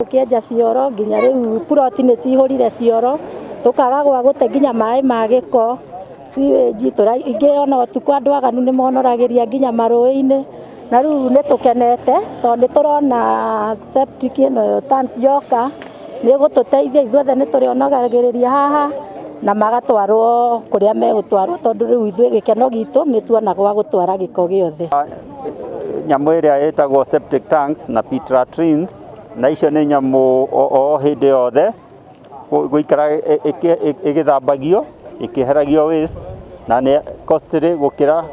Tũkĩenja cioro nginya rĩu puroti nĩ cihũrire cioro, tũkaga gwa gũte nginya maĩ ma gĩko, sewage ingĩ ona ũtukũ andũ aganu nĩ monoragĩria nginya marũĩ-inĩ. Na rĩu nĩ tũkenete tondũ nĩ tũrona septic ĩno tank yoka nĩ ĩgũtũteithia ithuothe, nĩ tũrĩonogagĩrĩria haha na magatwarwo kũrĩa megũtwarwo, tondũ rĩu ithuĩ gĩkeno gitũ nĩ tuona gwa gũtwara gĩko gĩothe. Nyamũ ĩrĩa ĩtagwo septic tanks na pit latrines, na icio nĩ nyamũ o hĩndĩ yothe gũikara ĩgĩthambagio, ĩkĩheragio waste, na nĩ costly gũkĩra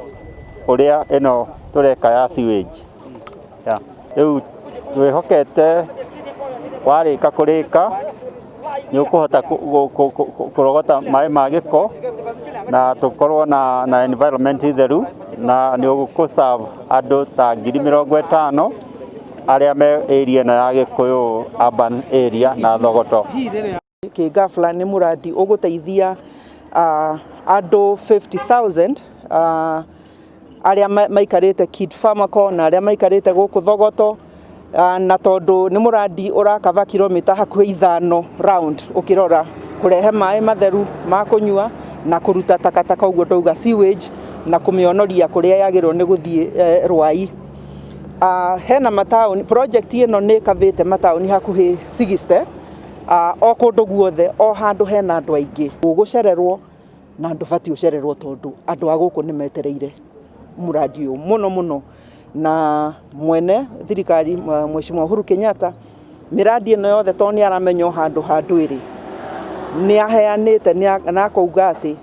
ũrĩa ĩno tũreka ya sewage. Yeah. Rĩu twĩhokete warĩka kũrĩka nĩ ũkũhota kũrogota maĩ ma gĩko na tũkorwo na environment theru, na nĩ ũgũ serve andũ ta 50,000 arĩa me area ĩno ya Gĩkũyũ urban area na Thogoto. Kĩngabla nĩ mũrandi ũgũteithia andũ 50,000 arĩa maikarĩte Kid Pharmaco na arĩa maikarĩte gũkũ Thogoto, na tondũ nĩ mũrandi ũrakaba kilomita hakuhĩ 5 round, ũkĩrora kũrehe maĩ matheru ma kũnyua na kũruta takataka, ũguo ndauga sewage, na kũmĩonoria kũrĩa yagĩrĩirwo nĩ gũthiĩ, Rwai. Hena mataũni, project ĩno nĩ ĩkavĩte mataũni hakuhĩ 60, o kũndũ guothe, o handũ hena andũ aingĩ ũgũcererwo na ndũbatiĩ ũcererwo, tondũ andũ a gũkũ nĩ metereire mũrandi ũyũ mũno mũno. Na mwene thirikari, Mheshimiwa Uhuru Kenyatta, mĩrandi ĩno yothe, tondũ nĩ aramenya o handũ handũ ĩrĩ, nĩ aheanĩte na akauga atĩ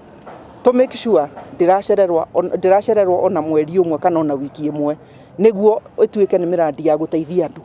to make sure ndĩracererwo ona mweri ũmwe kana ona wiki ĩmwe, nĩguo ĩtuĩke nĩ mĩrandi ya gũteithia andũ.